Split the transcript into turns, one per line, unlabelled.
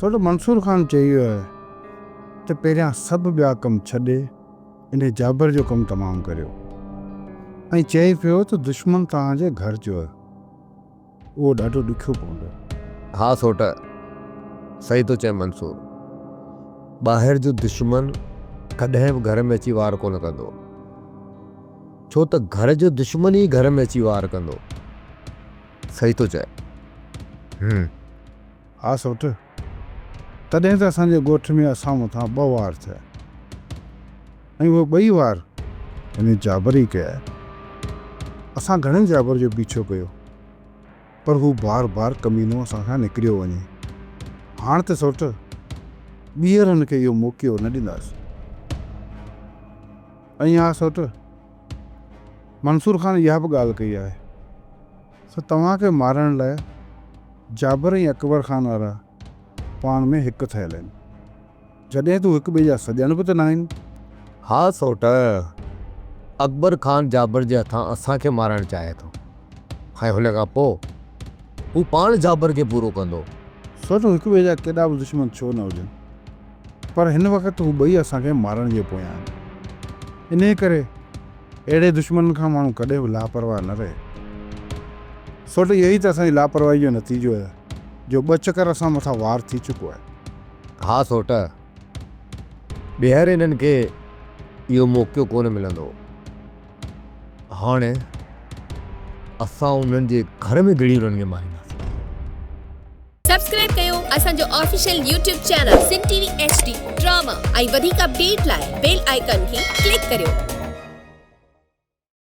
سوٽ منصور خان چئي ويو آهي ته پهريان سڀ ٻيا ڪم ڇڏي انهي جابر جو ڪم تمام ڪريو ۽ چئي پيو ته دشمن توهان جي گهر جو آهي اهو ڏاڍو ڏکيو پوندو.
ها سوٽ، صحيح ٿو چئين منصور. ٻاهر جو دشمن ڪڏهن به گهر ۾ اچي وار ڪونه ڪندو. ڇو ته گهر جو دشمن ئي گهر ۾ اچي وار ڪندو. صحيح ٿو چئين. هم.
ها سوٽ، تڏهن ته اسان جي ڳوٺ ۾ اسان مٿان ٻه وار ٿيا ۽ اهي ٻئي وار هن جابر ئي ڪيا. اسان گهڻن جابر جو پيڇو ڪيو، پر هو بار بار ڪمينو اسان کان نڪريو وڃي. هاڻ ته سوٽ، ٻيهر هن کي اهو موقعو نه ڏينداسين. ۽ ها سوٽ، منصور خان اها به ڳالهه ڪئي آهي ته توهان کي مارڻ لاء جابر ۽ اڪبر خان وارا پاڻ ۾ هڪ ٿيل آهن. جڏهن ته هو هڪ ٻئي جا سڄڻ به ته ناهن.
ها سوٽ، اڪبر خان جابر جي هٿان اسان کي مارائڻ چاهي ٿو ۽ هن کان پوء هو پاڻ جابر کي پورو ڪندو.
سوٽ، هو هڪ ٻئي جا ڪيڏا به دشمن ڇو نه هجن، پر هن وقت هو ٻئي اسان کي مارڻ جي پويان آهن. انهيء ڪري اهڙي دشمنن کان ماڻهو ڪڏهن به لاپرواهه نه رهي. سوٽ اهو ئي ته اسان جي لاپرواهي جو نتيجو آهي جو ٻه چڪر اسان مٿان وار ٿي چڪو آهي.
ها سوٽ، ٻيهر انهن کي اهو موقعو ڪونه ملندو. هاڻي اسان انهن جي گهر ۾ گهڙي انهن کي مارينداسين.
سبسڪرائب ڪيو اسان جو official YouTube channel Sindh T V H D drama ۽ وڌيڪ اپڊيٽ لاء بيل آئيڪان کي ڪلڪ ڪريو.